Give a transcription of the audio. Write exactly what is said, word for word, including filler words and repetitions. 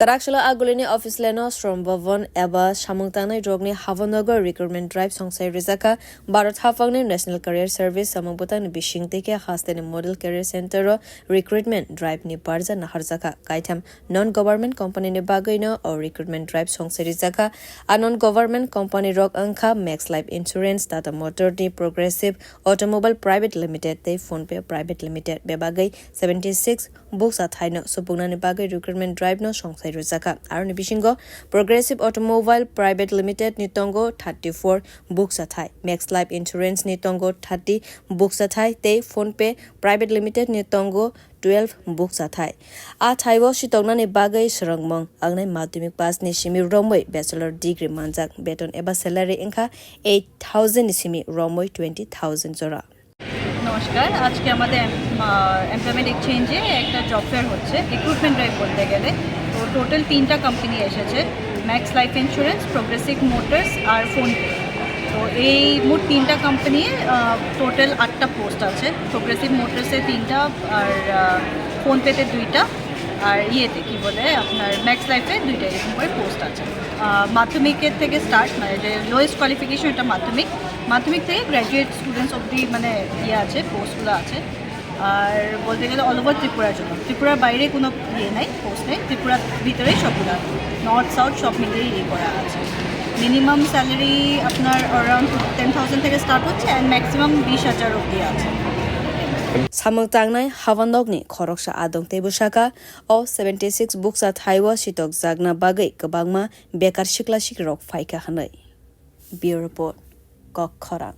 Tarakshila agulini office leno Shram Bhavan eba samung tangnai rokni Havanogor recruitment drive songsai rijakha. Bharat haphangni National Career Service samung bwtangni bisingtwi khe hasteni Model Career Center o recruitment drive ni barja naharjakha. Kaitham non-government company ni bagwi no o recruitment drive songsai rijakha. A non-government company rok wngkha Max Life Insurance, Tata Motor ni Progressive Automobile Private Limited tei PhonePe Private Limited. Bebagwi seventy six buksa thaino supungnani bagwi recruitment drive no songsai rijakha. Aroni bisingo Progressive Automobile Private Limited ni tongo thirty four buksa thai, Max Life Insurance ni tongo thirty buksa thai tei PhonePe Private Limited ni tongo twelve buksa thai. A thaio sitoknani bagwi swrwngmung wngnai madhyamik pass ni simi romwi bachelor degree manjak. Beton eba salary wngkha eight thousand ni simi romwi twenty thousand jora. নমস্কার। আজকে আমাদের employment এক্সচেঞ্জে একটা job fair হচ্ছে, recruitment drive বলতে গেলে। তো total তিনটা কোম্পানি এসেছে, Max Life Insurance, Progressive Motors আর ফোনপে। তো এই মোট তিনটা কোম্পানি, টোটাল আটটা পোস্ট আছে। প্রোগ্রেসিভ মোটরসে তিনটা, আর ফোনপেতে দুইটা, আর ইয়েতে কি বলে, আপনার ম্যাক্স লাইফে দুইটা, এরকম করে পোস্ট আছে। আহ, মাধ্যমিকের থেকে স্টার্ট, মানে যে লোয়েস্ট কোয়ালিফিকেশন, এটা মাধ্যমিক। মাধ্যমিক থেকে গ্র্যাজুয়েট স্টুডেন্টস অবধি মানে ইয়ে আছে, পোস্টগুলো আছে। আর বলতে গেলে অল ওভার ত্রিপুরার জন্য, ত্রিপুরার বাইরে কোনো ইয়ে নাই, পোস্ট নেই, ত্রিপুরার ভিতরেই সবগুলো আছে। নর্থ সাউথ সব মিলিয়ে ইয়ে করা আছে। মিনিমাম স্যালারি আপনার অ্যারাউন্ড টেন থাউজেন্ড থেকে স্টার্ট হচ্ছে, অ্যান্ড ম্যাক্সিমাম বিশ হাজার অবধি আছে। Samung tangnai Havanogni khoroksa adong tei bwsaka o seventy six buksa thaio sitokjakna bagwi kwbangma bekar sikla sikrok phaikha hwnwi. Bureau Report, Kok Khorang.